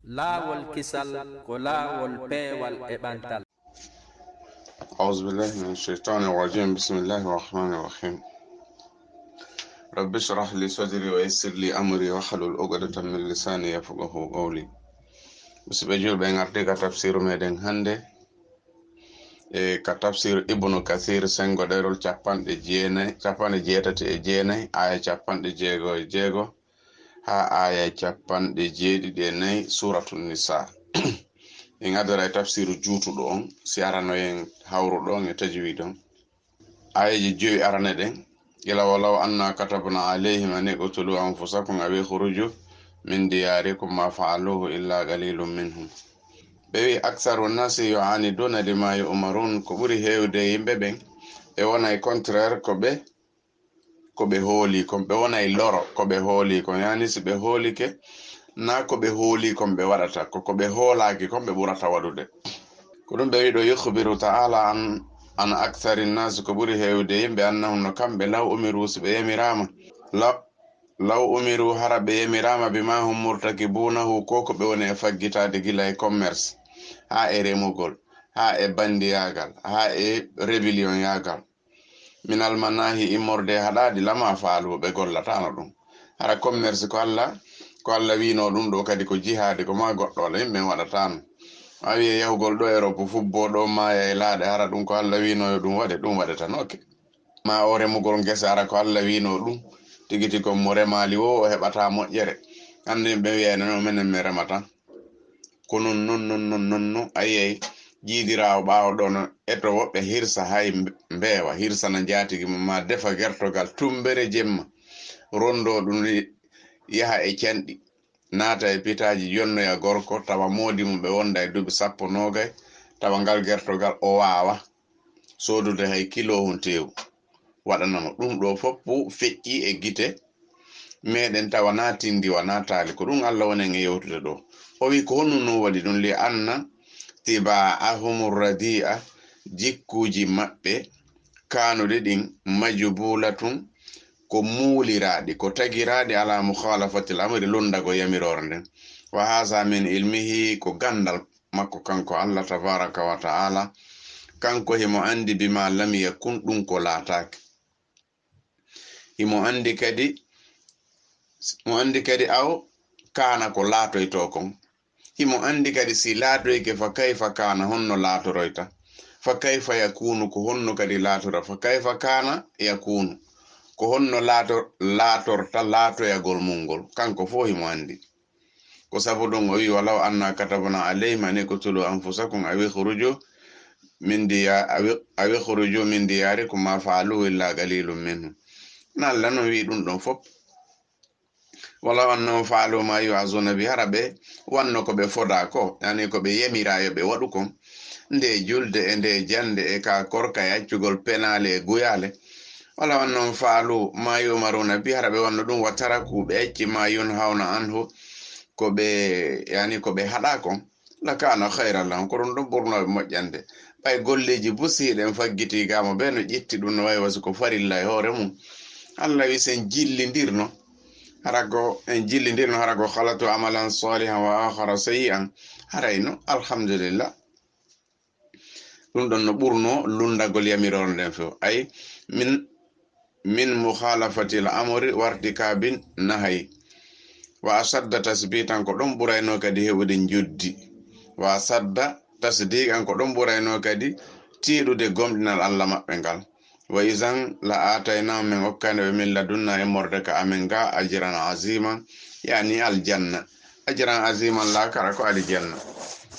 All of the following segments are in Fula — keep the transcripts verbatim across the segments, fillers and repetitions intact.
Laawol kisal ko laawol peewal e ɓantal. أعوذ بالله من الشيطان الرجيم. بسم الله الرحمن الرحيم. رب اشرح لي صدري ويسر لي أمري واحلل عقدة من لساني يفقهوا قولي. Musidɓe julɓe, en arti ka tafsiru meɗen hannde, e ka tafsir Ibnu Kathir, sengo ɗerol capanɗe jeenayi, capanɗe jeetati e jeenayi, aya capanɗe jeego e jeego, haa aya capanɗe jeeɗiɗi e nayi Suuratul Nisaa. En adora e tafsiru juutuɗo on, si arano en hawruɗo on e tajwiid on. Ayeeje jowi arane ɗen, ila walaw anna katabna alayhim an iqtulu anfusakum aw ikhruju min diyarikum ma fa'aluhu illa qalilun minhum. Ɓe wi, aktharu nnasi yu'aniduna lima yu'marun, ko ɓuri heewde e yimɓe ɓen, ɓe wonay contraire ko ɓe, ko ɓe hooli kon, ɓe wonay loro ko ɓe hooli kon. Yani si ɓe hoolike, na ko ɓe hooli kon ɓe waɗata, ko ko ɓe hoolaaki kon ɓe ɓurata waɗude. Ko ɗum ɓe wiɗo yukhbiru ta'ala an, an akthari nnasi, ko ɓuri heewde yimɓe, annahum, no kamɓe, law umiru, si ɓe yamiraama, law, law umiru, hara ɓe yamiraama, bima hum murtakibunahu, ko ko ɓe woni e faggitaade gila e commerce, haa e remugol, haa e bandiyaagal, haa e rébellion yaagal. Min almanahi, immorde e haɗaaɗi, lama faalu, ɓe gollataano ɗum. Hara commerce ko Allah, ko Allah wiino ɗum ɗo kadi ko jihaadi, ko ma goɗɗo walla yimɓe waɗataano. A wiye yahugol ɗo Europe, fubbo ɗo maaya e laaɗe, hara ɗum ko Allah wiino yo ɗum waɗe, ɗum waɗetanoke. Ma o remugol ngesa, hara ko Allah wiino ɗum, tigi tigi on mo remaali wo, o heɓata moƴƴere. Hannde yimɓe wiyayno no menen mi remata. Ko non, non, non, non, non, non, a yiyay jiidiraawo ɓaawo ɗo no eto woɓɓe hirsa hay mbe-, mbeewa, hirsana njaatigi mum, ma defa gertogal tumbere jemma, rondo ɗum ri-, yaha e canɗi, naata e pitaaji, jonnoya gorko, tawa moodi mum ɓe wonda e duuɓi sappo, noogay, tawa ngal gertogal o waawa soodude hay kilo hun teewu. Waɗanamo ɗum ɗo fof feƴƴi e gite meɗen, tawa na tindi, wa na taali. Ko ɗum Allah woni en e yewtude ɗo. O wi, ko honno non waɗi ɗum? Li anna tiba'ahum radi'a, jikkuuji maɓɓe kaanuɗi ɗin, majbulatun, ko muuliraaɗi, ko tagiraaɗi ala mukhalafatil amri, lundago yamirore nden. Wa haza min ilmihi, ko gandal makko kanko Allah tabaraka wa ta'ala. Kanko himo andi bima lam yakun, ɗum ko laataaki. Himo andi kadi, mo andi kadi aw kaana ko laatoyto kon. Himo andi kadi si laatoyke fa kayfa kaana, honno laatoroyta. Fa kayfa yakunu, ko honno kadi laatora. Fa kayfa kaana yakunu, ko honno laato-, laatorta laatoyagol mum ngol. Kanko fof himo andi. Ko sabu ɗum o wi, walaw anna katabna alayhim an iqtulu anfusakum aw ikhruju min diya-, aw i-, aw ikhruju min diyarikum ma fa'aluhu illa qalilun minhum. Na Allah non wi ɗum ɗon fof. Walaw annahum fa'alu ma yu'azuna bi, hara ɓe wanno ko ɓe foda ko, yani ko ɓe yamira yo ɓe waɗu kon, nde julde e nde jande e ka korka e accugol penaale e guyaale. Walaw annahum fa'alu ma yu'maruna bi, hara ɓe wanno ɗum, wa taraku, ɓe acci ma yunhawna anhu, ko ɓe, yani ko ɓe haɗa kon, lakana khayran lahum, ko ɗum ɗum ɓurno ɓe moƴƴande. Ɓay golleeji busiiɗi en faggiti gamo ɓe no ƴetti ɗum no wayi wasi ko farilla e hoore mum. Allah wi sen jillindirno, hara ko en jillindirno, hara ko khalatu amalan salihan wa akhara sayyi'an, haray no, alhamdulillah. Ɗum ɗon no ɓurno lundagol yamirore nden few. Ay, min, min mukhalafatil amri wartikabi nahayi. Wa asadda tasbitan, ko ɗon ɓurayno kadi heɓude njoddi. Wa asadda tasdiqan, ko ɗon ɓurayno kadi tiiɗude gomɗinal Allah maɓɓe ngal. Wa izan la ataynahum, min okkani ɓe min ladunna immorde ka amen ga ajran azima, yani aljanna. Ajran aziman la kara ko aljanna.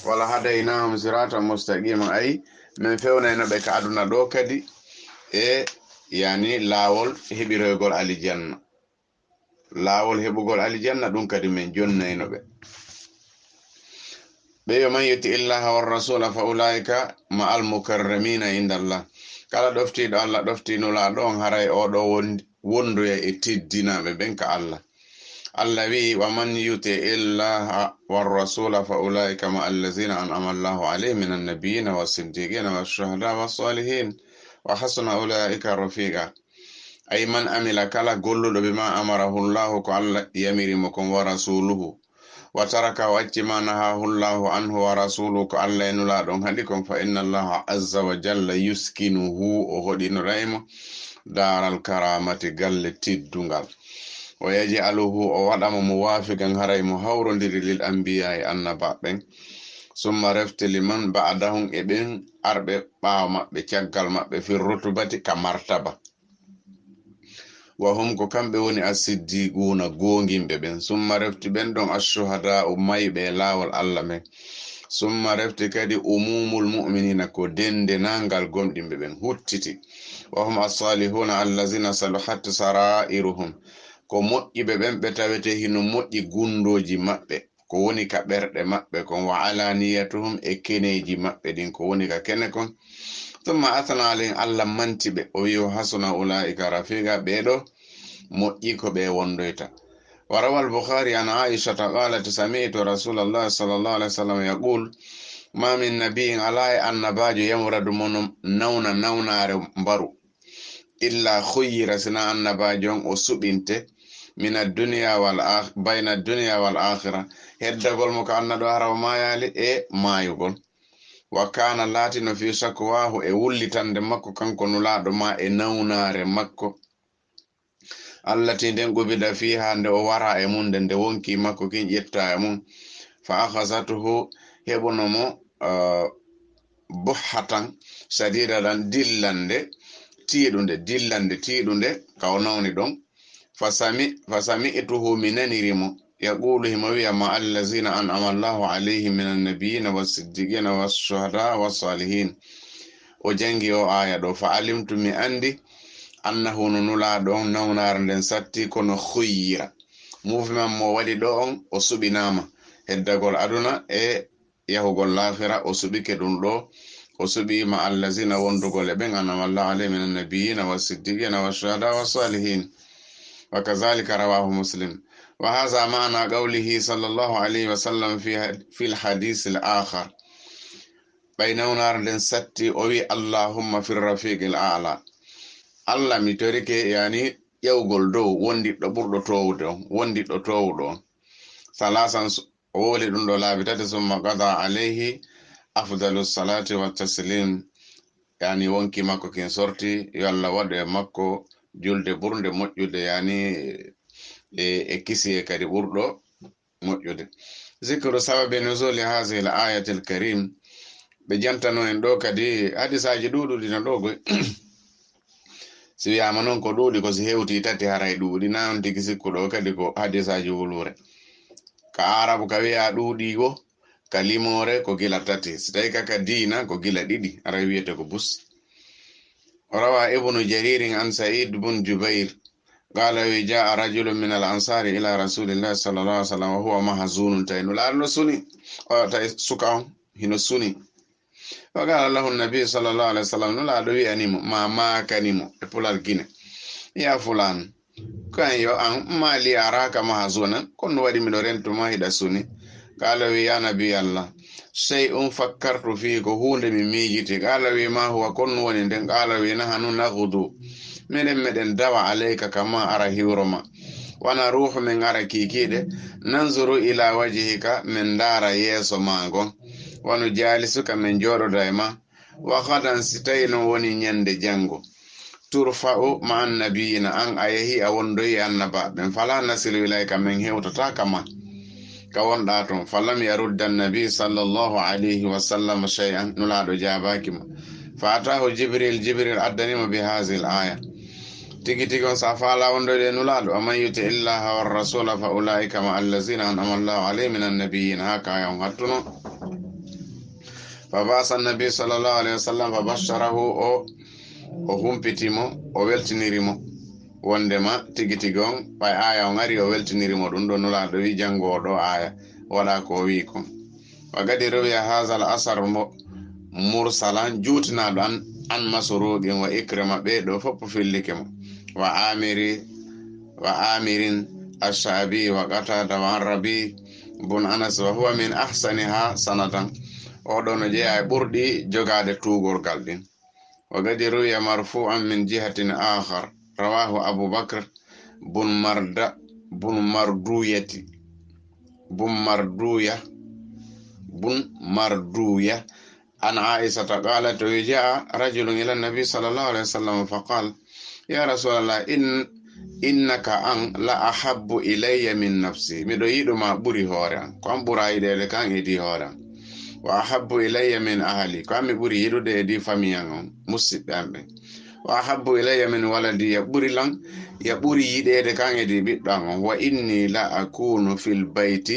Wala hadaynahum siratan mustaqima, ay, min fewnayno ɓe ka aduna ɗo kadi e, yani, laawol heɓiroygol aljanna. Laawol heɓugol aljanna, ɗum kadi min jonnayno ɓe. Ɓe yo man yuti illaha wa rasula fa ulaika ma al mukarramina inda Allah. Kala ɗoftiiɗo Allah, ɗoftii Nulaaɗo on, haray o ɗo won-, wondoya e teddinaaɓe ɓen ka Allah. Allah wi'i, wa man yuti illaha wa rasula fa ulaika ma allazina an'ama Allahu alayhim minan nabiyina wa siddiqina wa shuhada wa salihin wa hasuna ulaika rafiqa. Ay man amila, kala golluɗo, bima amarahu Allahu, ko Allah yamiri mo kon, wa rasuluhu, Wa taraka, o acci ma nahaahu Allahu anhu wa rasuluhu, ko Allah e Nulaaɗo on haɗi kon, fa inna Allaha azza wa jalla yuskinuhu, o hoɗinoɗa e mo daaral karamati, galle teddungal. Wa yaj'aluhu, o waɗa mo muwafiqan, haray mo hawrondiri lil anbiya e annabaaɓe ɓen. Summa refti liman ba'dahum, e ɓen arɓe ɓaawo maɓɓe, caggal maɓɓe, fi rutubati, ka martaba. Wa hum, ko kamɓe woni as-siddiquuna, goonginɓe ɓen. Summa refti ɓen ɗon ash-shuhadaa'u, mayɓe e laawol Allah men. Summa refti kadi umumul mu'miniina, ko dendenangal gomɗinɓe ɓen huttiti. Wa hum as-saalihuuna allazina saluhat sarairuhum, ko moƴƴuɓe ɓen ɓe tawete hino moƴƴi gundooji maɓɓe, ko woni ka ɓerɗe maɓɓe kon, wa alaniyatuhum, e keneeji maɓɓe ɗin, ko woni ka kene kon. Thumma athna alayhim, Allah manti ɓe, o wi'i, wa hasuna ulaika rafiqa, ɓee ɗo moƴƴi ko ɓe wondoyta. Wa rawal Bukhari an Aishata qalat, sami'tu Rasulallah sallallahu alayhi wa sallam yaqul, ma min nabiyyin, alaa e annabaajo, yamradu mo no nawna nawnaare mbaru, illa khuyyira, sina annabaajo on o suɓinte, min ad-dunya wal akh-, bayna ad-dunya wal akhirah, heddagol mo ka aduna ɗo hara o maayaali e maayugol. Wa kana, laatino, fi shakwahu, e wullitande makko kanko Nulaaɗo ma e nawnaare makko, allati, nden, qubida fiha, nde o wara e mun, nde, nde wonki makko kin ƴetta e mun, fa akhazatuhu, heɓuno mo, ah, buhatan shadidatan, dillande tiiɗunde, dillande tiiɗunde ka o nawni ɗon. Fa sami-, fa sami'tuhu, mi naniri mo, yaqulu, himo wi'a, ma allazina an'ama Allahu alayhim minan nabiyina was siddiqina was shuhada was salihin. O jangi o aya ɗo, fa alimtu, mi andi, annahu, no Nulaaɗo on nawnaare nden satti, kono khuyyira. Mouvement mo waɗi ɗo on, o suɓinaama heddagol aduna e yahugol laakhira, o suɓike ɗum ɗo, o suɓi ma allazina, wondugol e ɓen, an'ama Allahu alayhim minan nabiyina was siddiqina was shuhada was salihin. Wa kazalika rawahu Muslim. Wa hadha ma'na qawlihi sallallahu alayhi wa sallam fi, fil hadith al akhar. Ɓay nawnaare nden satti, o wi, allahumma fir rafiqil a'la. Allah, mi torike, yani, ƴawgol dow, wondiɗɗo ɓurɗo toowude on, wondiɗɗo toowuɗo on. Salasan, o wowli ɗum ɗo laabi tati, summa qada alayhi afdalu salati wa taslim, yani wonki makko kin sorti, yo Allah waɗu e makko julde ɓurnde moƴƴude, yani e, e kisiye kadi ɓurɗo moƴƴude. Zikru sababi nuzuli hazihi l-ayati l-karim, ɓe jantano en ɗo kadi hadisaaji ɗuuɗuɗi no ɗo goy. Si wiyaama noon ko ɗuuɗi, ko si hewti tati haray ɗuuɗi. Na on tigi sikku ɗo kadi ko hadisaaji wuluure. Ka Aarabu ka wiya ɗuuɗi wo, ka limoore ko gila tati. Si tawi ka, ka diina ko gila ɗiɗi, haray wiyete ko bus. Rawa Ibnu Jaririn an Sa'id bun Jubair, qala wi, jaa rajulun min al ansari ila rasulillahi sallallahu alaihi wasallam wa huwa mahzunun, tawi Nulaaɗo no suni, o tawi suka on hino suni. Wa qala lahu nabi sallallahu alaihi wasallam, Nulaaɗo wi'ani mo, ma maakani mo e pulal Gine, ya fulan, kan yo an, ma li araka mahzunan, kon no waɗi miɗo rentu ma hiɗa suni? Qala wi, ya nabi Allah, shay'un fakkartu fihi, ko huunde mi miijiti. Qala wi, ma huwa, kon no woni nden? Qala wi, nahnu naghdu, meɗen, meɗen dawa, alayka, ka ma, ara hiwro ma. Wa naruhu, men ara kiikiiɗe. Nanzuru ila wajhika, men ndaara yeeso ma ngon. Wa nujalisuka, men jooɗoda e ma. Wa ghadan, si tawi non woni ñande janngo, turfa'u ma'an nabiyina, an a yahi a wondoyi e annabaaɓe ɓen, fala nasilu ilayka, men hewtata ka ma, ka wonɗa ton. Falam yarudda annabi sallallahu alayhi wa sallam shay'an, Nulaaɗo jaabaaki mo. Fa atahu Jibril, Jibril addani mo bi hazihi l-aya. Tigi tigi on, sa faala wondoyde e Nulaaɗo, wa man yuti illaha wa rasula fa ulaika ma allazina an'ama Allahu alayhim minan nabiyina, ha ka aya on hattuno. Fa ba'asa annabi sallallahu alayhi wa sallam fa basharahu, o, o humpiti mo, o weltiniri mo. Wondema tigi tigi on, ɓay aya on ari, o weltiniri mo ɗum ɗo. Nulaaɗo wi, janngo o ɗo aya, waɗa ko o wi kon. Wa qad ruwiya hadha al-asar mo-, mursalan, juutinaaɗo an, an Masruqin wa Ikrima, ɓee ɗo fof fillike mo. Wa Amiri, wa Amirin ash-Sha'bi wa Qatada wa an Rabi bun Anas, wa huwa min ahsaniha sanadan. Oɗo no jeyaa e ɓurɗi jogaade tuugorgal ɗin. Wa qad ruwiya marfu'an min jihatin akhar, rawahu Abu Bakr bun Marda-, bun Marduyati. بن مردوية، بن مردوية، عن عائشة قالت: جاء رجل إلى النبي صلى الله عليه وسلم فقال: يا رسول الله، إن إنك أن لأحب إلي من نفسي. Miɗo yiɗu ma ɓuri hoore an. Ko an ɓura yiɗeede kan e di hoore an. وأحب إلي من أهلي. Ko an mi ɓuri yiɗude e di fami an on, musiɓɓe an ɓen. وأحب إلي من ولدي. Ya ɓuri lan, ya ɓuri yiɗeede kan e di ɓiɗɗo an on. وإني لأكون في البيت.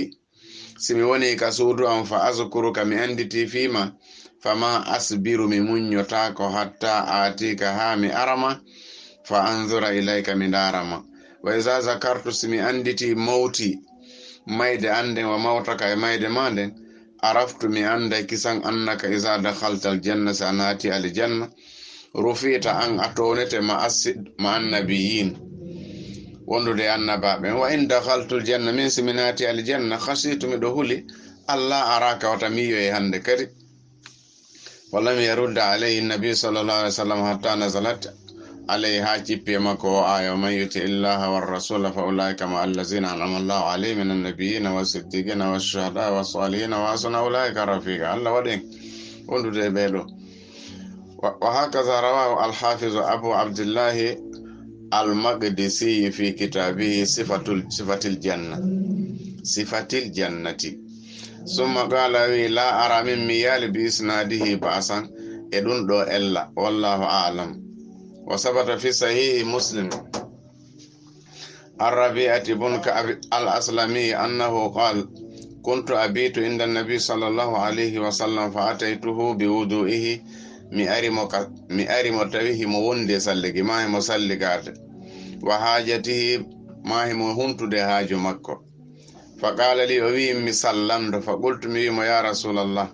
Si mi woni ka suudu an, فأذكرك, mi annditi fii ma, فما أصبر, mi muññotaako, حتى آتيك, haa mi ara ma, فأنظر إليك, mi ndaara ma. وإذا ذكرت, si mi annditi mawti, mayde an nden, وموتك, e mayde ma nden, عرفت, mi annday kisan, أنك إذا دخلت الجنة, si a naati aljanna, رفعت, an a townete, مع الصد-, مع النبيين, wondude e annabaaɓe. وإن دخلت الجنة, min si mi naati aljanna, خشيت, miɗo huli, ألا أراك, wata mi yi'oye hannde kadi. ولم يرد عليه النبي صلى الله عليه وسلم حتى نزلت عليه, haa cippi e makko oo aaya: ومن يطع الله والرسول فأولئك مع الذين أنعم الله عليهم من النبيين والصديقين والشهداء والصالحين وحسن أولئك رفيقا. Allah waɗi en wondude e ɓee ɗoo. و-، وهكذا رواه الحافظ أبو عبد الله المقدسي في كتابه صفة ال-، صفة الجنة، صفة الجنة. ثم قال, wi, لا أرى, min mi yi'aali, بإسناده بأسا, e ɗun ɗoo ella, والله أعلم. وثبت في صحيح مسلم عن ربيعة بن كعب الأسلمي أنه قال: كنت أبيت عند النبي صلى الله عليه وسلم فأتيته بوضوئه, mi ari mo ka, mi ari mo tawi himo wondi e salligi, maa himo salligaade, وحاجته, maa himo huntude haaju makko. فقال لي, o wi'i mi, سل, lanndo. فقلت, mi wi'i mo, يا رسول الله,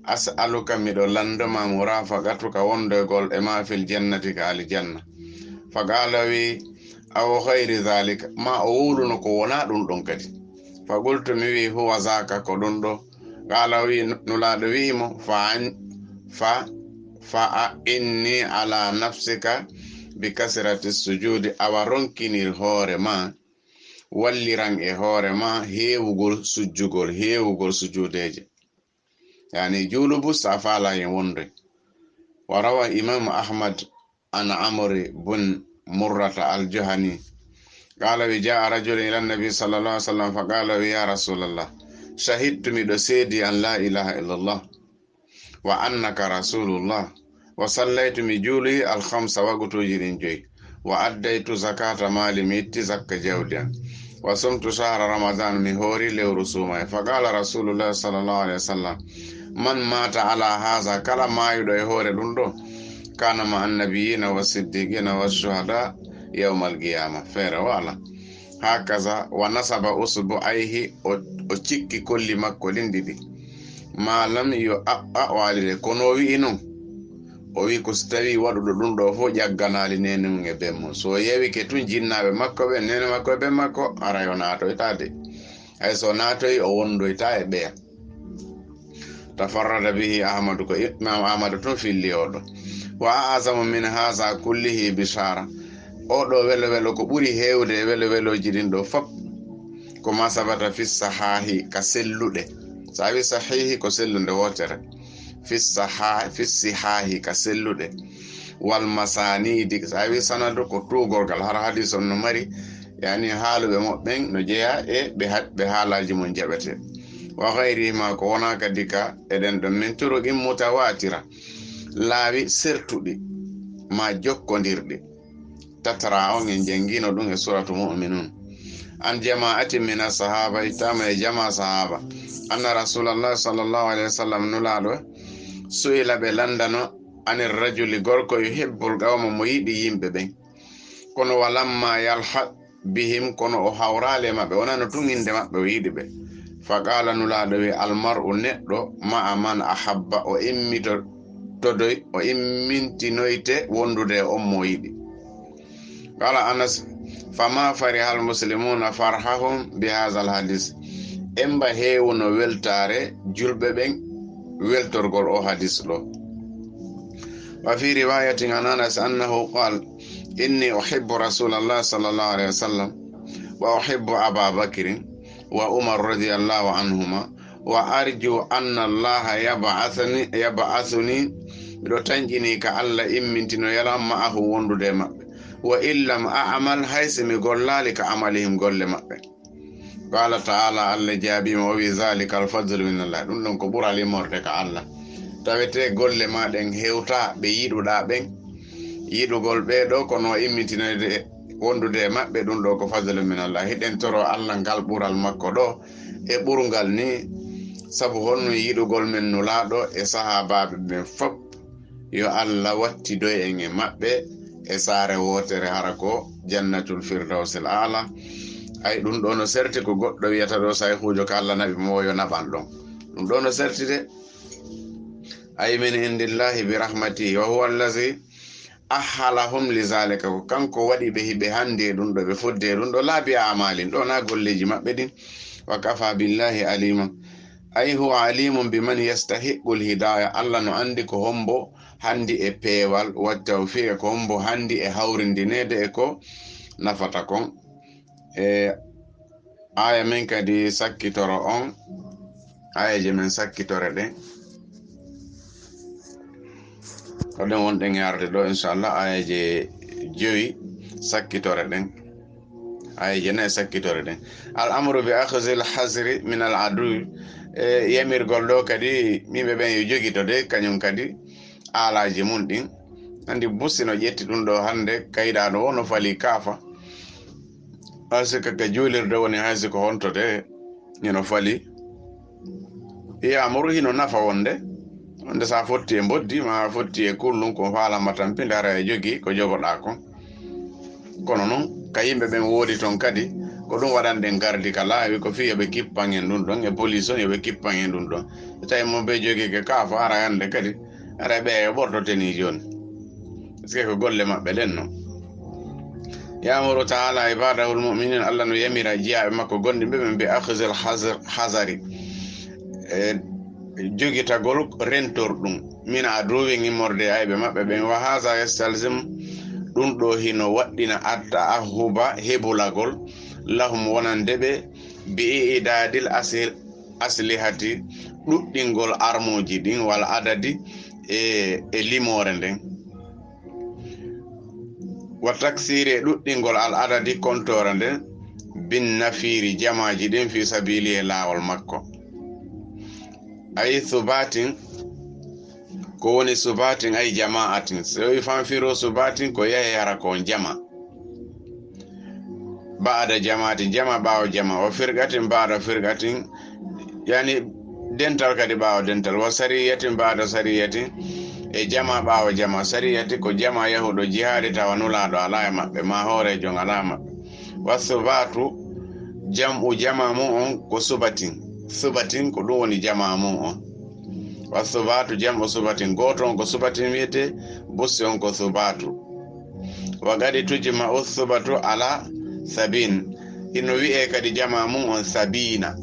أسألك, miɗo lanndo ma, مرافقتك, wondoygol e ma, في الجنة, ka aljanna. فقال, o wi'i, أو غير ذلك, maa o wowluno ko wonaa ɗun ɗon kadi. فقلت, mi wi'i, هو ذاك, ko ɗun ɗoo. قال, o wi'i, Nulaaɗo wi'i mo, فإن-، ف-، فأعني على نفسك بكثرة السجود, awa ronkinir hoore ma, walliran e hoore ma heewugol sujjugol, heewugol sujuudeeje. Yani, juulu bus a faalaa hen wonde. وروى الإمام أحمد عن عمرو بن مرة الجهني قال, wi, جاء رجل إلى النبي صلى الله عليه وسلم فقال, wi, يا رسول الله, شهدت, miɗo seedi, أن لا إله إلا الله وأنك رسول الله، وصليت, mi juuli, الخمس, waqtuuji ɗin joyi, وأديت زكاة مالي, mi itti zakka jawdi an, وصمت شهر رمضان, mi hoori lewru suumayee. فقال رسول الله صلى الله عليه وسلم, من مات على هذا, kala maayuɗo e hoore ɗun ɗoo, كان مع النبيين والصديقين والشهداء يوم القيامة. Feere walaa. هكذا ونصب أصبعيه, o, o cikki kolli makko ɗin ɗiɗi. ما لم يؤ-، أ-، أ-، o waali ɗe, kono o wi'i non, o wi'i ko si tawii waɗuɗo ɗun ɗoo fow ƴagganaali neene mun e ben mun. Si o yewike tun jinnaaɓe makko ɓen, neene makko e ben makko, haray o naatoytaa de. Hay si o naatoyi, o wondoytaa e ɓeya. تفرد به أحمد, ko Imam Ahmad tun filli oo ɗoo. وأعظم من هذا كله بشارة. Oo ɗoo welo welo ko ɓuri heewde e welo welooji ɗin ɗoo fow, ko ما ثبت في الصحاح, ka selluɗe. Si a wi'i sahiihi, ko sellunde wootere. في الصحاح، في الصحاح, ka selluɗe. والمسانيد, si a wi'i sanadu, ko tuugorgal, hara hadiis on no mari, yani, haaluɓe mo ɓen no jeyaa e ɓe ha-, ɓe haalaaji mun jaɓetee. وغيرهما, ko wonaa kadi ka e ɗen ɗon, من طرق متواترة, laawi sertuɗi maa jokkondirɗi. تترى, on en janngino ɗun e Suuratu Mu'minuun. عن جماعة من الصحابة, ittaama e jamaa sahaaba. أن رسول الله صلى الله عليه وسلم, Nulaaɗo, سئل, ɓe lanndano, عن الرجل, gorko, يحب القوم, mo yiɗi yimɓe ɓen. Kono, ولما يلحق بهم, kono o hawraali e maɓɓe, wonano tun innde maɓɓe o yiɗi ɓe. فقال, Nulaaɗo wi, المرء, neɗɗo, مع من أحب, o immitotodoy, o immintinoyte wondude e on mo o yiɗi. قال أنس: فما فرح المسلمون فرحهم بهذا الحديث. Emba heewuno weltaare julɓe ɓen weltorgol oo hadiis ɗoo. وفي رواية عن أنس أنه قال: إني أحب رسول الله صلى الله عليه وسلم وأحب أبا بكر wa Umar radiyallahu anhuma, wa arju anna Allaha yab'athani, yab'athuni, miɗo tanƴini ka Allah immintinoyam ma'ahum wondude e maɓɓe. Wa in lam a'mal, hay si mi gollaali ka amalihim golle maɓɓe. Qala ta'ala, Allah jaabiima, o wi, "Zalika al-fadlu min Allah." Ɗum ɗon ko ɓural immorde ka Allah. Tawete golle ma ɗen hewta ɓe yiɗuɗa ɓen. Yiɗugol ɓe ɗo kono immintinoyde wondude e maɓɓe, ɗum ɗo ko fadlu min Allah. Hiɗen toro Allah ngal ɓural makko ɗo e ɓurgal ni, sabu honno yiɗugol men nulaaɗo e sahaabaaɓe ɓen fop, yo Allah wattidoy en e maɓɓe e saare wootere, hara ko Jannatul Firdawsil Aala. Ay, ɗum ɗo no serti ko goɗɗo wiyata ɗo sayhuujo ka Allah naɓi mo, yo naɓan ɗon. Ɗum ɗo no serti de. Ay, min indillahi bi rahmatihi, wa huwa allazi ahhalahum li zalika, ko kanko waɗi ɓe hiɓe handi e ɗum ɗo, ɓe fodde e ɗum ɗo, laa bi a'malin, ɗo na golleeji maɓɓe ɗin. Wa kafa billahi alima. Ay, huwa alimun bi man yastahiqqul hidaya, Allah no andi ko hombo handi e peewal, wa tawfiqa, ko hombo handi e hawrindineede e ko nafata kon. E aya men kadi sakkitoro on, ayaje men sakkitore ɗen. Ko ɗen wonɗen yarde ɗo, inchallah, ayaje jowi sakkitore ɗen. Ayaje nayi sakkitore ɗen. Al amru bi akhzil hazri min al adu. E yamirgol ɗo kadi, yimɓe ɓen yo jogito de, kañum kadi, aalaji mun ɗin. Andi busi no ƴetti ɗum ɗo hande, kayɗa no wono fali kaafa. Hay si ka, ka juulirde woni, hay si ko honto de, hino fali. Yamuru hino nafa wonde. Wonde sa fotti e mboddi, ma fotti e kullum, ko faalama tampinde, hara e jogi ko jogoɗa kon. Kono non, ka yimɓe ɓen woodi ton kadi, ko ɗum waɗanɗen gardi ka laawi, ko fii yo ɓe kippan en ɗum ɗon, e police on yo ɓe kippan en ɗum ɗon. So tawi mo ɓe jogike kaafa, hara hande kadi, hara ɓe yo ɓortote ni jooni. Est-ce que ko golle maɓɓe ɗen non? Ya'muru ta'ala ibadahul mu'minin, Allah no yamira jiyaaɓe makko gonɗinɓe ɓen bi akhzil hazr-, hazari. E jogitagol rentorɗum, min aduwin immorde e ayɓe maɓɓe ɓen. Wa haza yastalzim, ɗum ɗo hino waɗɗina at-ta'ahhuba, hebulagol, lahum wonande ɓe, bi i'dadil asil-, aslihati, ɗuɗɗingol armuuji ɗin, wal adadi, e, e limoore nden. Wa taksiri, e ɗuɗɗingol al adadi kontoore nden, bin nafiri, jamaaji ɗin, fi sabili, e laawol makko. Ay subatin, ko woni subatin, ay jama'atin. So wi fanfiru subatin, ko yahe hara ko on jama. Ba'da jama'atin, jama ɓaawo jama. Wa firqatin ba'da firqatin, yani dental kadi ɓaawo dental. Wa sariyatin ba'da sariyatin, e jama ɓaawo jama. Sariyati ko jama yahuɗo jihaadi tawa nulaaɗo alaa e maɓɓe, ma hooreejo on alaa e maɓɓe. Wa subatu, jam'u jama mun on ko subatin. Subatin ko ɗum woni jama mun on. Wa subatu jam'u subatin. Gooto on ko subatin wiyete, busi on ko subatu. Wa gadi tujma'u subatu ala sabin. Hino wi'e kadi jama mun on sabina.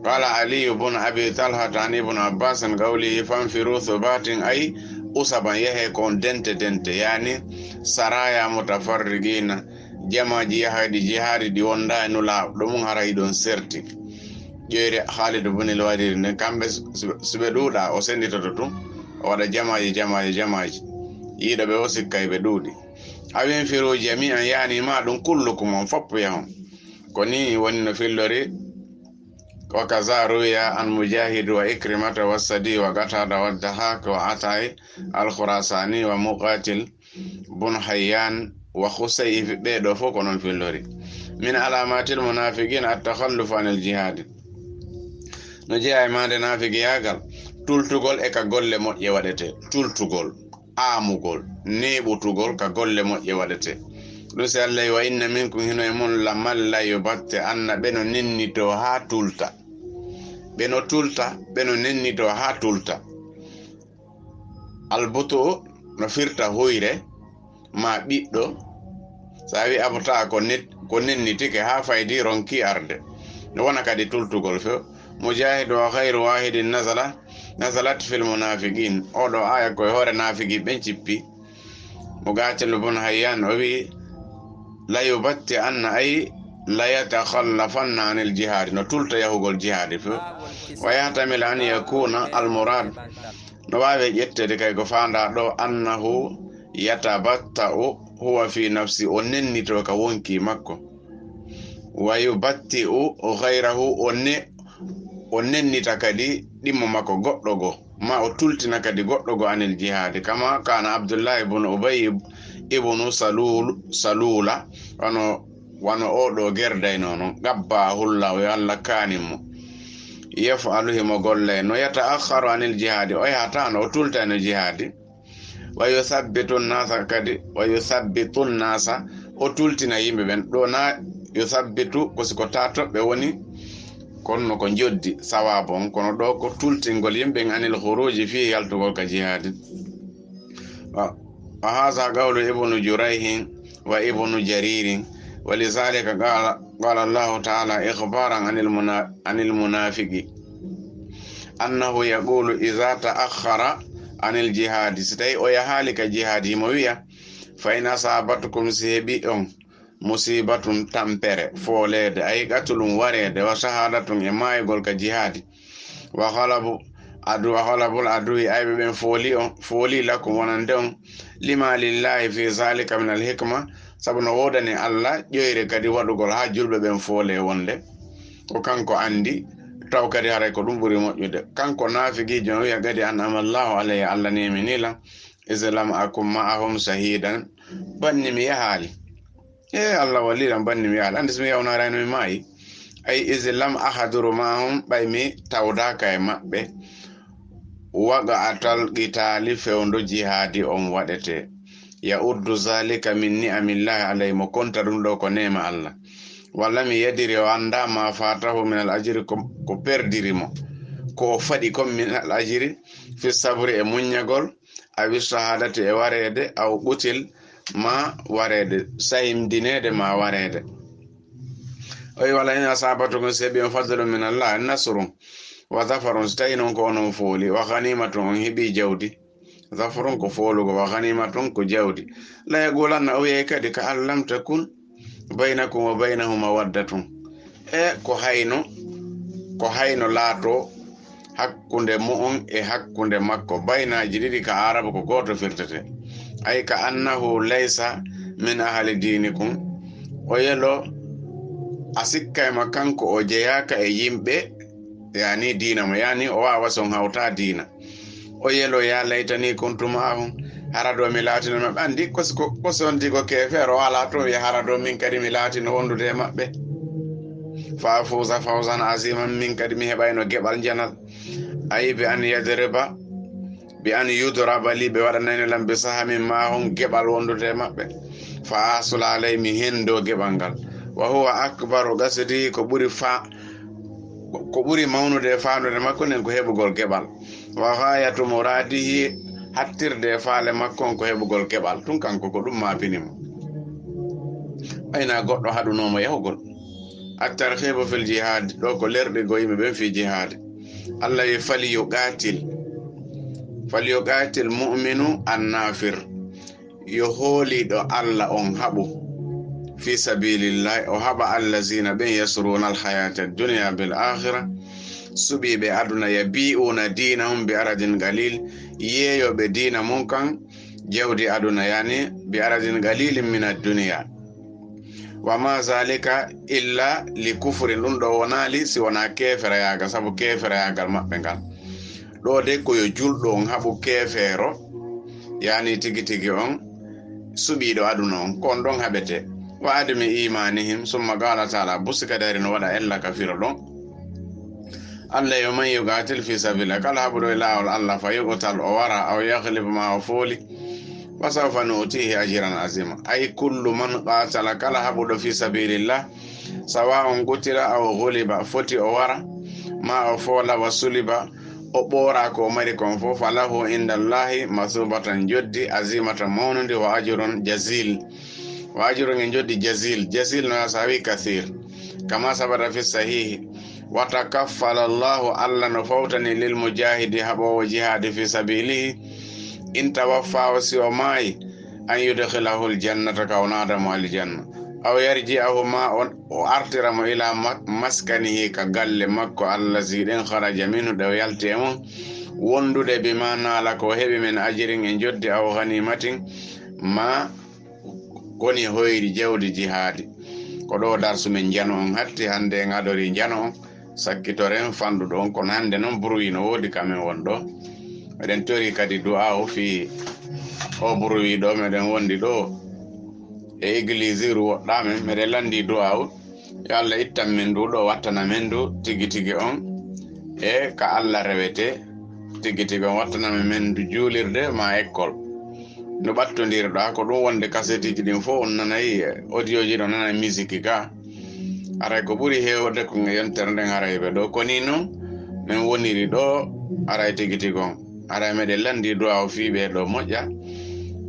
Qala Aliyu bun Abi Talhata an Ibn Abbasin qawlihi, "Fanfiru subatin," ay usaban, yahe ko on dente dente, yani saraya mutafarriqina, jamaaji yahayɗi jihaadi ɗi wonda e nulaaɗo mun, hara hiɗon serti. Ƴeewre Khalid bun al-Walid nden, kamɓe su-, su-, suɓe ɗuuɗa, o senditoto tun, o waɗa jamaaji, jamaaji, jamaaji. Yiiɗo ɓe o sikkay ɓe ɗuuɗi. Aw infiru jami'an, yani ma ɗum kullukum, on foppu yahon. Ko ni woni no fillori. Wa kaza ruwiya an Mujahid wa Ikrimata wa Sadi wa Qatada wa Dahak wa Atai al-Khurasani wa Muqatil bun Hayyan wa Khusayf, ɓee ɗo fof ko noon fillori. Min alamatil munafiqin at-takhalluf anil jihadi. No jeyaa e maande naafiqiyaagal, tultugol e ka golle moƴƴe waɗetee. Tultugol, aamugol, neeɓutugol ka golle moƴƴe waɗetee. Ɗum si Allah, "Wa inna minkum," hino e mon, "la man la yubatte anna," ɓe no nennitoo haa tulta. Ɓe no tulta, ɓe no nennitoo haa tulta. Albutu no firta huyre, ma ɓiɗɗo. So a wi abta ko net-, ko nennitike haa faydi ronki arde. No wona kadi tultugol few. Mujahid wa ghayru wahidin nazala, nazalat fil munafiqin. Oɗo aya ko e hoore naafigi ɓen cippi. Muqatil bun Hayyan o wi, "La yubatti anna," ay la yatakhallafanna anil jihadi, no tulta yahugol jihadi fof. Wa yahtamil an yakuna al murad, no waawi ƴetteede kay ko faandaa ɗo, annahu yatabatta'u huwa fi nafsi, o nennitoo ka wonkii makko. Wa yubatti'u ghayrahu, o ne-, o nennita kadi ɗimmo makko goɗɗo goo, ma o tultina kadi goɗɗo goo anil jihaadi. Kama kana Abdullahi ibn Ubay ibn Salul, Salula, wano, wano oo ɗoo gerdaynoo non, qabbahullahu, yo Allah kaanin mo. Yaf'alu, himo gollay, no yata'akhkharu anil jihaadi, o yahataano, o tultayno jihaadi. Wa yuthabbitu nnasa kadi, wa yuthabbitu nnasa, o tultina yimɓe ɓen. Ɗo na yuthabbitu ko si ko taa toɓɓe woni, kono ko njoddi sawaabu on, kono ɗo ko tultingol yimɓe ɓen anil khuruji, fii yaltugol ka jihaadi. Wa, wa haza qawlu ibnu Jurayhin wa ibnu Jaririn, wa lidhalika qala, qala Allahu ta'ala ikhbaran anil muna-, anil munafiqi. Annahu yaqulu iza ta'akhkhara anil jihadi, si tawi o yahaali ka jihaadi, himo wiya, fa in asabatkum, si heɓi on musibatun, tampere, fooleede, ay qatlun, wareede, wa shahadatun, e maayugol ka jihaadi, wa ghalabu adu, wa ghalabul aduwi, ayɓe ɓen fooli on, fooli lakum, wonande on, lima lillahi fi zalika min al hikma, sabu no woodani Allah ƴoyre kadi waɗugol haa julɓe ɓen foole wonde ko kanko anndi, taw kadi haray ko ɗum ɓuri moƴƴude. Kanko naafiqiijo on wiya kadi, an amallahu alayya, Allah neemini lan, is lam akum ma'ahum shahidan, banni mi yahaali. E Allah walli lan, banni mi yahaali. Anndi si mi yawnaarayno mi maayi. Ay, is lam ahaduru ma'ahum, ɓay mi tawdaaka e maɓɓe. Waqa'atal qitaali, fewndo jihaadi on waɗete. Ya uddu zalika min ni'amillahi alayhi, mo konta ɗum ɗo ko neema Allah. Wala mi yadiri, o annda ma fatahu min al ajri, ko, ko perdiri mo, ko o faɗi kon min al ajri, fi sabri, e muññagol, awi shahadati, e wareede, aw qutil, ma wareede, sayimdineede ma wareede. O wi, wala in asabatukum, si heɓi on fadlun min Allah, nasrun, wa zafarun, si tawi non ko onon fooli, wa ghanimatun, on heɓi jawdi, zafarun ko foolugo, wa ghanimatun ko jawdi. La yaqulanna, o wiyay kadi, ka an lam takun baynakum wa baynahu mawaddatun. E ko hayno, ko hayno laato hakkunde mu'un e hakkunde makko. Baynaaji ɗiɗi ka Aarabu ko gooto firtete. Ay ka annahu laysa min ahli dinikum. O yelo a sikkay ma kanko o jeyaaka e yimɓe, yani diina mo, yani o waawa son hawta diina. O yelo, ya laytani kuntu ma'ahum, hara ɗo mi laatino maɓɓe. Anndi ko si, ko, ko si on digo keefeero o alaa toon, wiya hara ɗo min kadi mi laatino wondude e maɓɓe. Fa afuza fawzan aziman, min kadi mi heɓayno geɓal njanal. Ayi, bi an yadriba, bi an yudraba li, ɓe waɗanayno lan bi sahamin ma'ahum, geɓal wondude e maɓɓe. Fa asula alay, mi hendo geɓal ngal. Wa huwa akbaru qasdi, ko ɓuri fa-, ko ɓuri mawnude e faandude makko nden ko heɓugol geɓal. Wa ghayatu muradihi, hattirde e faale makko on ko heɓugol geɓal. Tun kanko ko ɗum maapini mo. Ɓay na goɗɗo haɗunoo mo yahugol. At-tarhibu fil jihad, ɗo ko lerɗigol yimɓe ɓen fii jihaadi. Allah wi, "Falyuqatil, falyuqatil mu'minu an-nafir." Yo hooliiɗo Allah on haɓu fii sabilillahi, o haɓa allazina ɓen yasruna al hayata dunya bil akhira, suɓiiɓe aduna, yabi'una dinahum bi aradin qalil, yeeyooɓe diina mun kan jawdi aduna, yani bi aradin qalilin min ad-dunya. Wa ma zalika illa li kufrin, ɗum ɗo wonaali si wonaa keeferayaagal, sabu keeferayaagal maɓɓe ngal. Ɗo de ko yo julɗo on haɓu keefeero, yani tigi tigi on suɓiiɗo aduna on, ko on ɗon haɓete. Wa adami imanihim, summa qala taala, busi kadi hari no waɗa ella ka firo ɗon. Allah yo man yuqatil fi sabilillah, kala haɓuɗo e laawol Allah, fa yuqtal, o wara, aw yaghlib, ma o fooli, fa sawfa nu'tihi ajran azima. Ay kullu man qatala, kala haɓuɗo fi sabilillah, sawa on qutila aw ghuliba, foti o wara, ma o foola, wa suliba, o ɓoora ko o mari kon fof, fa lahu inda Allahi masubatan, joddi, azimatan, mawnundi, wa ajrun jazil. Wa ajrun, e joddi, jazil. Jazil no sawi kathir. Kama sabata fi sahihi. Wa takaffala Allahu, Allah no fawtani lil mujahidi, haɓoowo jihaadi fi sabilihi, in tawaffahu, si o maayi, an yudkhilahu aljannata, ka o naada mo aljanna. Aw yarji'ahu, ma on, o artira mo ila ma-, maskanihi, ka galle makko, allazi, ɗen, kharaja minhu, ɗe o yalti e mun, wondude bima naala, ko heɓi, min ajirin, e njoddi, aw ghanimatin, ma koni hoyri jawdi jihaadi. Ko ɗo darsu men njano on hatti, hannde en adori njano on, sakkitoren fanɗuɗo on, kono hannde non bruit no woodi ka men won ɗo. Meɗen tori kadi du'a o fii o bruit ɗo, meɗen wondi ɗo e églisiru woɗɗa men, meɗen lanndi du'a o. Yo Allah ittan men ndu ɗo, wattana men ndu tigi tigi on e ka Allah rewete tigi tigi on, wattana men men ndu juulirde ma école. No ɓattondirɗa ko ɗum wonde kasetiji ɗin fof on nanay, audioji ɗo nanay musique ga. Aray ko ɓuri heewde ko e yontere nden haray ɓe ɗo. Ko ni non men woniri ɗo, aray tigi tigi on. Aray meɗen lanndi du'a o fii ɓe ɗo moƴƴa.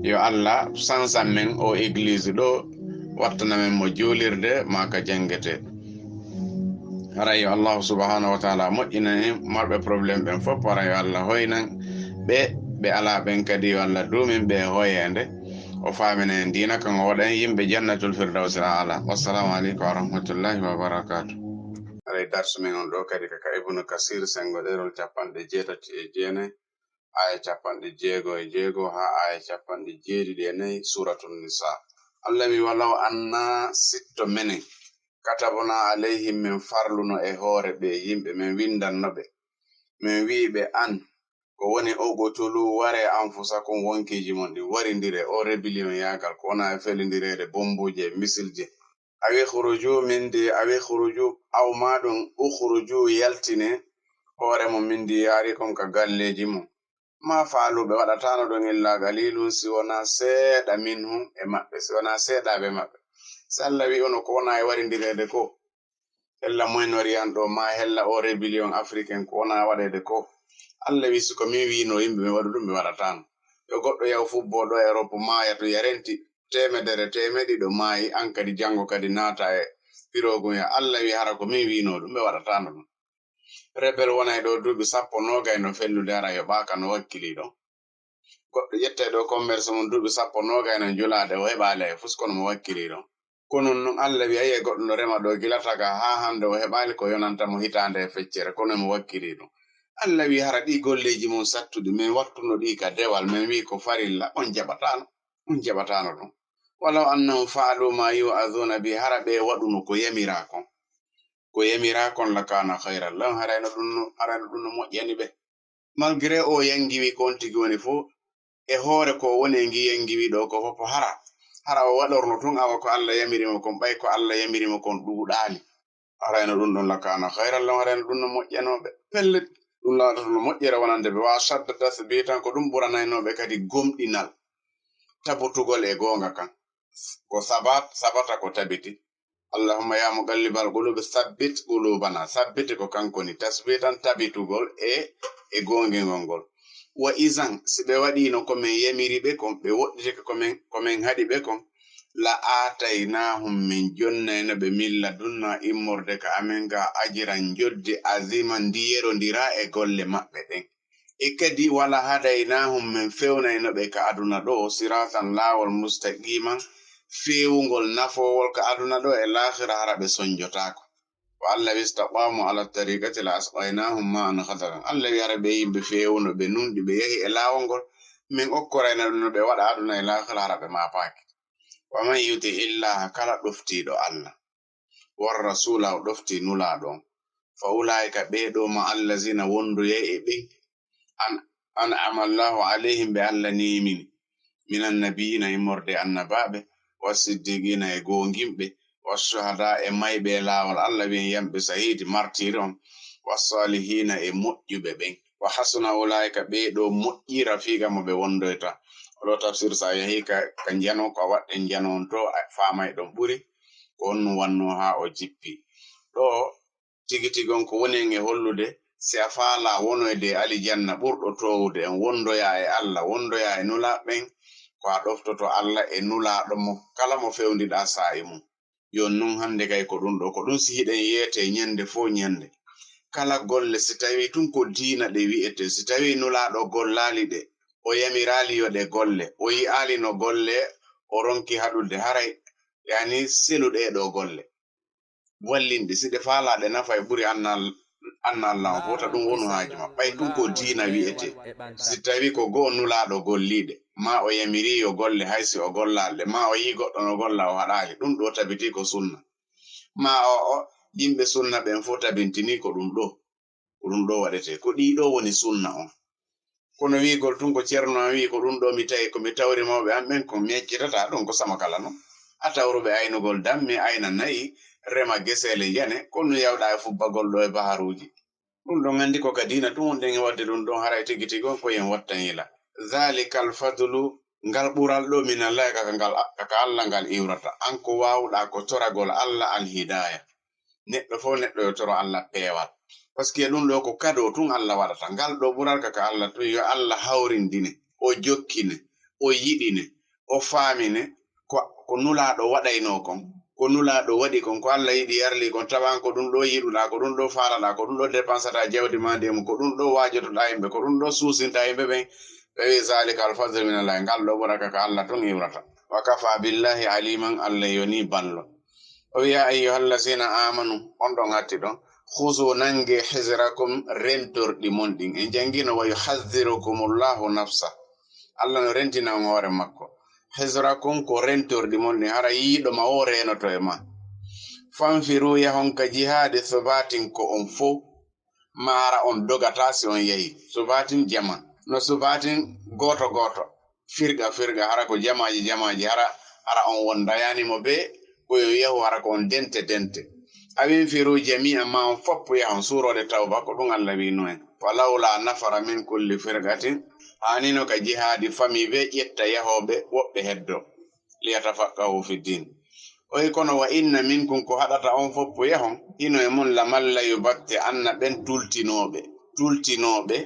Yo Allah sansan men o église ɗo, wattana men mo juulirde ma ka jangete. Hara yo Allahu subhanahu wa taala moƴƴinan en marɓe problème ɓen fof, hara yo Allah hoynan ɓe, ɓe alaa ɓen kadi yo Allah duumin ɓe e hoyeende. O faamina en diina kan, o waɗa en yimɓe jannatul firdawsil aala. Wassalamu aleykum wa rahmatullahi wa barakatuh. Haray darsu men on ɗo kadi ka, ka Ibnu Kasir, sengo ɗerol capanɗe jeetati e jeenayi, aya capanɗe jeego e jeego haa aya capanɗe jeeɗiɗi e nayi, Suratun Nisa. Allah wi, "Walaw anna, sitto menen, katabna alayhim, men farluno e hoore ɓe yimɓe, men windanno ɓe, men wi'i ɓe, an, ko woni, uqtulu, ware, anfusakum, wonkiiji mon ɗin, warindire o rébellion yaagal, ko wona e felindireede bombuuje e misilje. Awi khruju min di, awi khruju, aw ma ɗum ukhruju, yaltine hoore mon, min diyarikum, ka galleeji mon." Ma faalu, ɓe waɗataano ɗum, illa qalilun, si wona seeɗa, minhum, e maɓɓe, si wona seeɗaaɓe maɓɓe. Si Allah wi ono ko wona e warindireede ko, hella Moyen-Orient ɗo, ma hella o rébellion africain, ko wona waɗeede ko, Allah wi, si ko min wiino yimɓe mi waɗu ɗum, ɓe waɗataano. Yo goɗɗo yaw fubbo ɗo Europe, maaya to, yarenti teemedere, teemeɗiɗo maayi, an kadi janngo kadi naata e piroogun ya. Allah wi, hara ko min wiino ɗum, ɓe waɗataano ɗum. Rebel wonay ɗo duuɓi sappo noogay no fellude, hara yoɓaaka, no wakkilii ɗon. Goɗɗo ƴettay ɗo commerce mum duuɓi sappo noogay no njulaade, o heɓaali hay fus, kono mo wakkilii ɗon. Ko non non Allah wi, ayi e goɗɗo no rema ɗo gila taga haa hannde, o heɓaali ko yonanta mo hitaande e feccere, kono mo wakkilii ɗum. Allah wi, hara ɗi golleeji mum sattuɗi, min wattuno ɗi ka dewal, min wi ko farilla, on jaɓataano, on jaɓataano ɗum. Walaw annahum fa'alu ma yu'azuna bi, hara ɓe waɗuno ko yamiraa kon, ko yamiraa kon, la kana khayran lahum, harayno ɗum no, harayno ɗum no moƴƴani ɓe. Malgré o yangiwi ko on tigi woni fof, e hoore ko woni e ngi yangiwi ɗo ko fof hara, hara o waɗorno tun awa ko Allah yamiri mo kon, ɓay ko Allah yamiri mo kon ɗuuɗaali. Harayno ɗum ɗon, la kana khayran lahum, harayno ɗum no moƴƴanoo ɓe. Pellet, ɗum laatoto no moƴƴere wonande ɓe. Wa ashadda tathbitan, ko ɗum ɓuranayno ɓe kadi gomɗinal, tabutugol e goonga kan. Ko sabat, sabata ko tabiti. Allahumma ya muqallibal qulubi, thabbit qulubana. Thabbiti ko kanko ni, tasbitan, tabitugol e, e goongingol ngol. Wa izan, si ɓe waɗiino ko men yamiri ɓe kon, ɓe woɗɗitike ko men, ko men haɗi ɓe kon, la aataynahum, min jonnayno ɓe, min ladunna, immorde ka amen ga, ajiran, njoddi, aziman, ndi yerondiraa e golle maɓɓe ɗen. E kadi, wala hadaynahum, min fewnayno ɓe ka aduna ɗo, siratan, laawol, mustaqiman, feewungol, nafoowol ka aduna ɗo e laakhira, hara ɓe sonjotaako. Wa an law istaqamu ala tariqati la asqaynahum ma'an ghadaqa. Allah wi, hara ɓe yimɓe feewuno, ɓe nunɗi, ɓe yahi e laawol ngol, min okkorayno ɓe no ɓe waɗa aduna e laakhira, hara ɓe maapaaki. Wa man yuti illaha, kala ɗoftiiɗo Allah, war rasula, o ɗofti nulaaɗo on, fa ulaika, ɓee ɗo, ma allazina, wondoyay e ɓen, an, an'ama Allahu alayhim, ɓe Allah neemini, minan nabiyina, immorde annabaaɓe, was siddiqina, e goongimɓe, was shuhada, e mayɓe e laawol Allah, wiyen yamɓe sahiidi, martiri on, was salihina, e moƴƴuɓe ɓen. Wa hasuna ulaika, ɓee ɗo moƴƴi, rafiqa, mo ɓe wondoyta. Oɗo tafsir, sa yahi ka, ka njano, ko a waɗɗen njano on to, a faamay ɗon ɓuri. Ko on no wanno haa o jippi. Ɗo tigi tigi on ko woni en e hollude, si a faala wonoyde e alijanna ɓurɗo toowude en, wondoya e Allah, wondoya e nulaaɓe ɓen, ko a ɗoftoto Allah e nulaaɗo mo, kala mo fewndiɗaa saa'i mum. Yon nun hannde kay ko ɗum ɗo, ko ɗum si hiɗen yeete ñande fof ñande. Kala golle, si tawi tun ko diina ɗe wi'ete, si tawi nulaaɗo gollaali ɗe, o yamiraali yo ɗe golle, o yi'aali no golle, o ronki haɗude, haray Yani selu ɗee ɗoo golle, wallinɗe, si ɗe faalaa ɗe nafa e ɓuri annal annal law fota ɗum wonu haaju ma. Ɓay ɗum ko diina wi'etee. Si tawi ko go'o nulaaɗo golliiɗe, ma o yamiri yo golle hay si o gollaali ɗe, ma o yi goɗɗo no golla o haɗaali, ɗum ɗo tabitii ko sunna. Ma o o yimɓe sunna ɓen fof tabintinii ko ɗum ɗo ko ɗum ɗo waɗetee. Ko ɗii ɗo woni sunna on. Kono wi'gol tun ko ceerno an wi'i ko ɗum ɗo mi tawi, ko mi tawri mawɓe an ɓen, ko mi accitata ɗum, ko sama kala non. A tawruɓe aynugol dammi, ayna nayi, rema geseele njane, ko ɗum yawɗa e fubbagol ɗo e baharuuji. Ɗum ɗon anndi ko ka diina tun wonɗen e waɗde ɗum ɗon, haray tigi tigi on ko yen wattan yila. Zalikal fadlu, ngal ɓural ɗo, min Allahi, kaka ngal, kaka Alla ngal iwrata. An ko waawɗa ko toragol Alla al hidaaya. Neɗɗo fof neɗɗo yo toro Alla peewal. Parce que ɗum ɗo ko kado tun Alla waɗata. Ngal ɗo ɓural kaka Alla tun, yo Alla hawrindine, o jokkine, o yiɗine, o faamine ko, ko nulaaɗo waɗaynoo kon, ko nulaaɗo waɗi kon, ko Alla yiɗi yarli kon, tawan ko ɗum ɗo yiɗuɗaa, ko ɗum ɗo faalaɗaa, ko ɗum ɗo dépensata jawdi maa ndi e mum, ko ɗum ɗo waajotoɗaa yimɓe, ko ɗum ɗo suusinta yimɓe ɓen. Ɓe wi, "Zalika al fadlu min Allah," ngal ɗo ɓuraka ka Alla tun iwrata. "Wa kafa billahi aliman," Alla yoni ballo. O wi, "Ya ayyuhallazina amanu," on ɗon hatti ɗon, "khuzu," nange, "hizrakum," rentorɗi mon ɗin. En jangino, "Wa yuhadhdhirukumullahu nafsa." Alla no rentina on hoore makko. "Hizrakum," ko rentorɗi mon ɗin, hara yiiɗo ma o renoto e ma. "Fanfiru," yahon ka jihaadi, "thubatin," ko on fow. Ma hara on dogata si on yahi. Subatin jama. No subatin gooto gooto. Firga firga, hara ko jamaaji jamaaji, hara, hara on wondayani mo be ko yo yahu, hara ko on dente dente. "Aw infiru jami'an," ma on foppu yahon. Suuroode Tawba, ko ɗum Alla wi'no en. "Falawla nafara min kulli firqatin," haanino ka jihaadi fami be ƴetta yahooɓe woɓɓe heddo. "Liyatafaqqahu fi din." O wi kono, "Wa inna minkum," ko haɗata on foppu yahon, hino e mun, "laman layubatti," anna ɓen tultinooɓe, tultinooɓe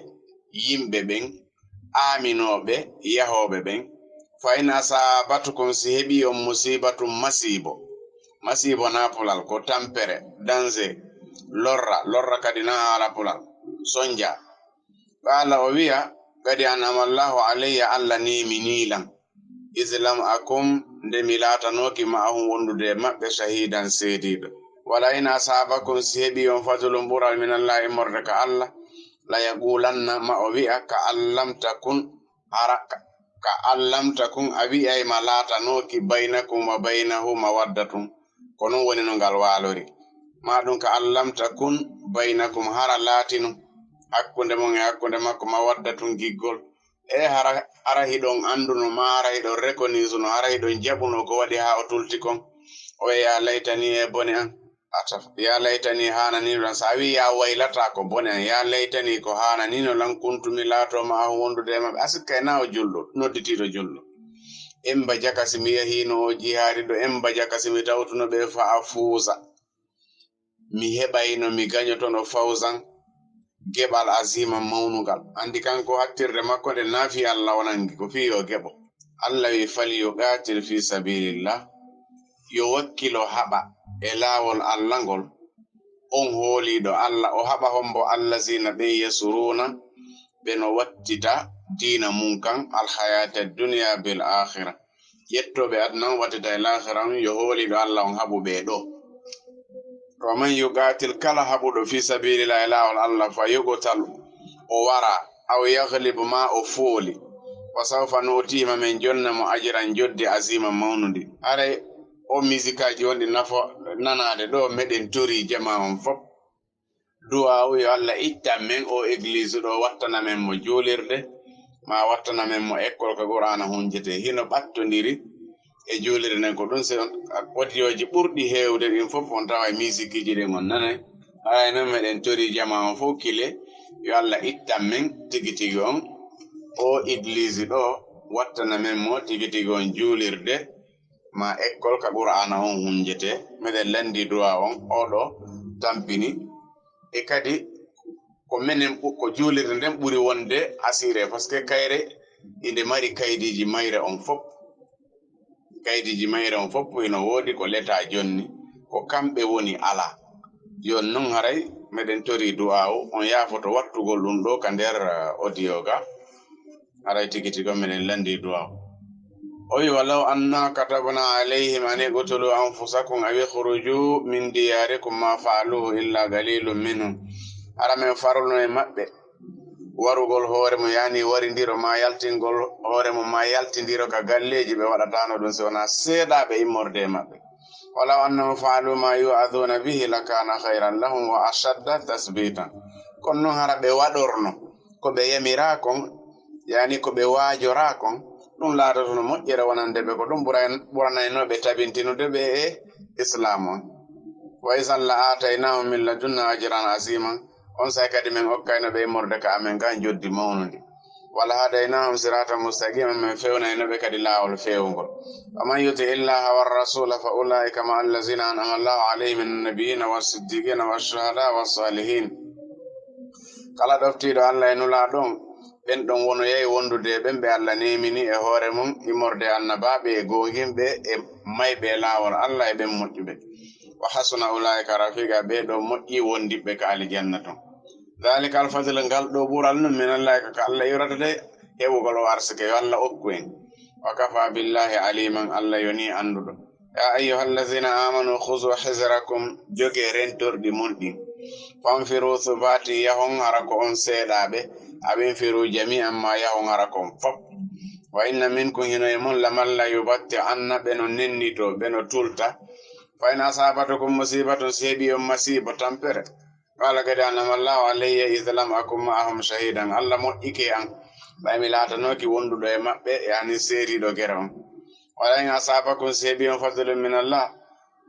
yimɓe ɓen, aaminooɓe yahooɓe ɓen. "Fa in asaabatkum," si heɓi on, "musibatun," masiibo, masiibo na pulal, ko tampere, danger, lorra, lorra kadi na haala pulal, sonja. Qaala, o wi'a, "Qad an'ama Allahu alayya," Alla neeminii lan. "Iz lam akun," nde mi laatanooki, "ma'ahum," wondude e maɓɓe, "shahiidan," seediiɗo. "Wala in asaabakum," si heɓi on, "fadlun," ɓural, "min Allahi," immorde ka Alla, "la yaqulanna," ma o wi'a, "ka an lam takun," hara ka, "ka an lam takun," a wi'ay ma laatanooki, "baynakum wa baynahu mawaddatun," ko non woni no ngal waalori. Ma ɗum, "Ka an lam takun baynakum," hara laatino hakkunde mon e hakkunde makko, "mawaddatun," giggol. E hara, hara hiɗon annduno, ma hara hiɗon reconnaissano, hara hiɗon jaɓuno ko waɗi haa o tulti kon. O wi'a, "Ya laytani," e bone an. Ataf, "Ya laytani," haananino lan. So a wi'i, "Ya waylata," ko bone an. "Ya laytani," ko haananino lan, "kuntu," mi laato, "ma'ahum," wondude e maɓɓe. A sikkay na o julɗo, nodditiiɗo julɗo. "Emba jaka si mi yahiino o jihaadi ɗo, emba jaka si mi tawtuno ɓe, fa afuuza, mi heɓayno, mi gañotono, fawzan, geɓal, aziman, mawnungal." Anndi kanko hattirde makko nde na fii Alla o nangi, ko fii yo geɓo. Alla wi, "Falyuqatil fi sabilillah," yo wakkilo haɓa e laawol Alla ngol, on hooliiɗo Alla, o haɓa hombo, "allazina," ɓen, "yasuruna," ɓe no wattita diina mun kan, "alhayata dunya bil akhira," ƴettooɓe aduna on wattita e laakhira on, yo hooliiɗo Alla on haɓu ɓe ɗo. "Wa man yuqatil," kala haɓuɗo, "fi sabilillah," e laawol Alla, "fa yuqtal," o wara, "aw yaghlib," ma o fooli, "fa sawfa nu'tihi," ma men jonna mo, "ajran," jodde, "azima," mawnundi. Haray o misikaji on ɗi nafo nanaade ɗo, meɗen tori jama on fop du'aawu, yo Alla ittan men o église ɗo, wattana men mo juulirde, ma wattana men mo école ka Qur'aana hunjete. Hino ɓattondiri e juulirde nden. Ko ɗum, si on, audio ji ɓurɗi heewde ɗin fof, on tawa e musique ji ɗin on nanay. Haray non, meɗen tori jama on fof kile, yo Alla ittan men tigi tigi on o église ɗo, wattana men mo tigi tigi on juulirde, ma école ka Qur'aana on hunjete. Meɗen lanndi du'a on, oɗo tampini. E kadi ko menen ɓu-, ko juulirde nden ɓuri wonde asire, parce que kayre inde mari kaydiji mayre on fop. Kaydiji mayre on fop hino woodi ko leta jonni, ko kamɓe woni ala. Jon non haray meɗen tori du'aawu, on yaafoto wattugol ɗum ɗo ka nder, eh, audio ga. Haray tigi tigi on meɗen lanndi du'aawu. O wi, "Walaw anna katabna alayhim an iqtulu anfusakum aw ikhruju min diyarikum ma fa'aluhu illa qalilun minhum." Hara men farluno e maɓɓe warugol hoore mum, yani warindiro ma yaltingol hoore mum ma yaltindiro ka galleeji, ɓe waɗataano ɗum si wonaa seeɗaaɓe immorde e maɓɓe. "Walaw annahum fa'alu ma yu'adhuna bihi lakana khayran lahum wa ashadda tathbita." Kono noon hara ɓe waɗorno ko ɓe yamiraa kon, yani ko ɓe waajoraa kon, ɗum laatotono moƴƴere wonande ɓe, ko ɗum ɓuray-, ɓuranaynoo ɓe tabintinude ɓe e Islaam on. "Wa idhan la aataynahum min ladunna ajran azima." On say kadi men okkayno ɓe immorde ka amen ga njoddi mawnundi. "Wa la hadaynahum siratan mustaqima," men fewnayno ɓe kadi laawol feewngol. "Wa man yuti illaha wa rasula fa ulaika ma allazina an'ama Allahu alayhim min annabiyina wa siddiqina wa shuhada wa salihin." Kala ɗoftiiɗo Allah e Nulaaɗo on, ɓen ɗon wonoyay wondude e ɓen ɓe Allah neemini e hoore mum immorde e annabaaɓe e goonginɓe e mayɓe e laawol Allah e ɓen moƴƴuɓe. "Wa hasuna ulaika rafiqa," ɓee ɗoo moƴƴi wondiɓɓe ka aljanna ton. "Dhalika alfadlu," ngal ɗoo ɓural nun, "min Allahi," ko ka Allah iwrata de, heɓugol o arsike, yo Allah okku en. "Wa kafa billahi aliman," Allah yoni annduɗo. "Ya ayyuhallazina amanu khuzu hizrakum," jogee rentorɗi mon ɗin. "Fanfiru thubatin," yahon hara ko on seeɗaaɓe. "Aw infiru jami'an," ma yahon hara ko on fop. "Wa inna minkum," hino e mon, "laman la yubatti'anna," ɓe no nennito, ɓe no tulta. "Fa in asabatukum musibatun," si heɓi on masiibo, tampere. "Qala qad an'ama Allahu alayya idh lam akun ma'ahum shahidan," Allah moƴƴike an, ɓay mi laatanooki wonduɗo e maɓɓe, yani seediiɗo gere on. "Wala in asabakum," si heɓi on fadlun min Allah,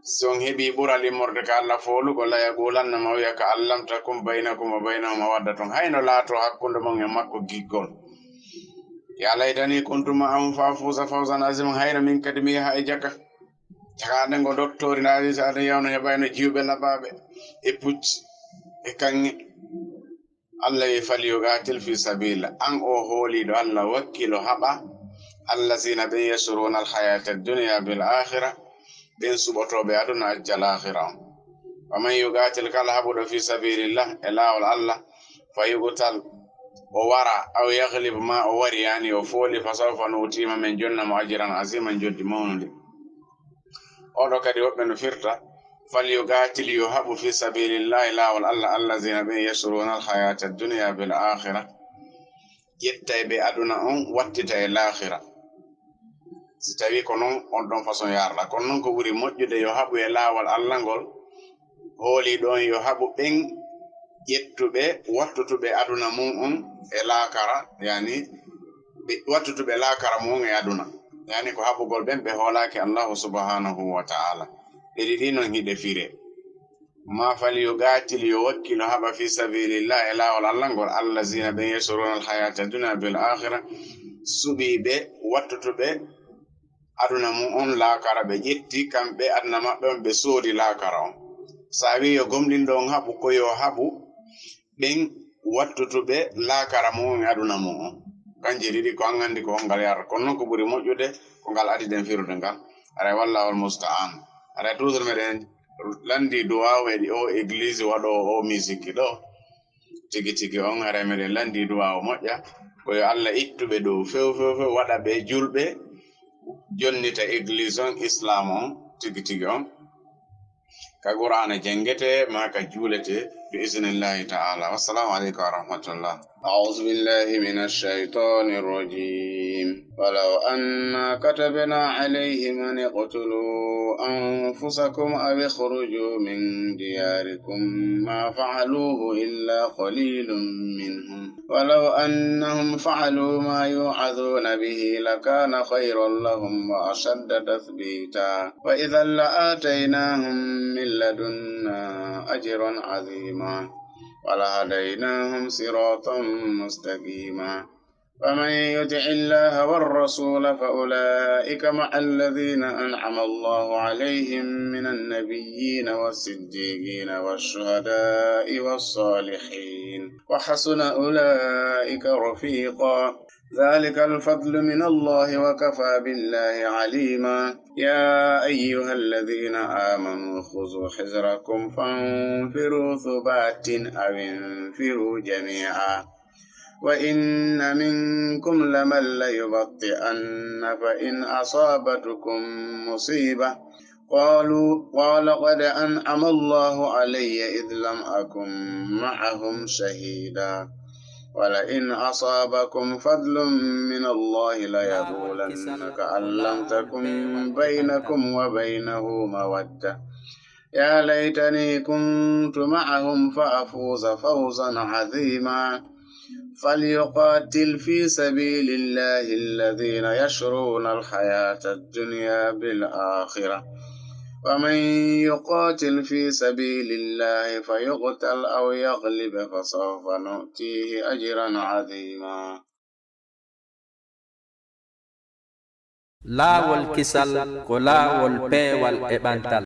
si on heɓi ɓural immorde ka Allah foolugo, "la yaqulanna," ma wiya, "ka an lam takun baynakum wa baynahum mawaddatun," hayno laato hakkunde mon e makko giggol. "Ya laytani kuntu ma'ahum fa afuza fawzan azima," hayno min kadi mi yaha e jaka. Cakaɗen ko docteur na wi sa yawno heɓayno jiwɓe laɓaɓe e pucci e kaŋŋe. Allah wi, "Falyuqatil fi sabilillah." An o hooliɗo Allah, wakkilo haɓa allazina ɓen yashruna alhayata dunya bil akhira, ɓen suɓotoɓe aduna acca lahira on. "Wa man yuqatil," kala haɓuɗo fi sabilillah, e laawol Allah, "fa yuqtal," o wara, "aw yaghlib," ma o wari, yani o fooli, "fa sawfa nu'tihi," ma men jonna mo ajran aziman, joddi mawnundi. Oɗo kadi woɓɓe no firta, "Falyuqatil," yo haɓu, "fi sabilillahi," laawol Allah, "allazina," ɓen, "yashruna alhayata dunya bil akhira," ƴettay ɓe aduna on, wattita e laakhira. Si tawi ko non, on ɗon façon yarla. Kono non ko ɓuri moƴƴude yo haɓu e laawol Allah ngol, hooli ɗon yo haɓu ɓen ƴettuɓe, wattutuɓe aduna mum on e laakara, yani ɓe wattutuɓe laakara mum on e aduna. Yani ko haɓugol ɓen ɓe hoolaaki Allahu subhanahu wa ta'ala. Ɗe ɗiɗi non hiɗe fire. Ma falyuqatil, yo wakkilo haɓa, fi sabilillah, e laawol Allah ngol, allazina, ɓen, yashruna alhayata dunya bil akhira, suɓiiɓe, wattutuɓe aduna mum on laakara, ɓe ƴetti kamɓe aduna maɓɓe on, ɓe soodi laakara on. Sa wi yo gomɗinɗo on haɓu, ko yo haɓu ɓen wattutuɓe laakara mum on e aduna mum on. Kanje ɗiɗi ko an anndi ko hongal yarata, kono non ko ɓuri moƴƴude ko ngal adiden firude ngal. Aray, wallahu almusta'an. Aray, toujours meɗen lanndi duwaawu e ɗi o église waɗoowo o musique ɗo. Tigi tigi on, haray meɗen lanndi duwaawu moƴƴa. Ko yo Allah ittu ɓe dow few, few, few, waɗa ɓe julɓe, jonnita église on, islam on, tigi tigi on. Ka Qur'aana janngete, maa ka juulete, bi iznillahi ta'ala. Wassalamu aleykum wa rahmatullah. أعوذ بالله من الشيطان الرجيم. ولو أنا كتبنا عليهم أن اقتلوا أنفسكم أو اخرجوا من دياركم ما فعلوه إلا قليل منهم. ولو أنهم فعلوا ما يوعظون به لكان خيرا لهم وأشد تثبيتا. وإذا لآتيناهم من لدنا أجرا عظيما. ولهديناهم صراطا مستقيما. فمن يطع الله والرسول فأولئك مع الذين أنعم الله عليهم من النبيين والصديقين والشهداء والصالحين، وحسن أولئك رفيقا. ذلك الفضل من الله، وكفى بالله عليما. يا أيها الذين آمنوا خذوا حذركم فانفروا ثبات أو انفروا جميعا. وإن منكم لمن ليبطئن فإن أصابتكم مصيبة قالوا قال قد أنعم الله علي إذ لم أكن معهم شهيدا ولئن أصابكم فضل من الله ليقولن كأن لم تكن بينكم وبينه مودة يا ليتني كنت معهم فأفوز فوزا عظيما فليقاتل في سبيل الله الذين يشرون الحياة الدنيا بالآخرة ومن يقاتل في سبيل الله فيقتل أو يغلب فسوف نؤتيه أجرا عظيما Laawol kisal ko laawol peewal e ɓantal.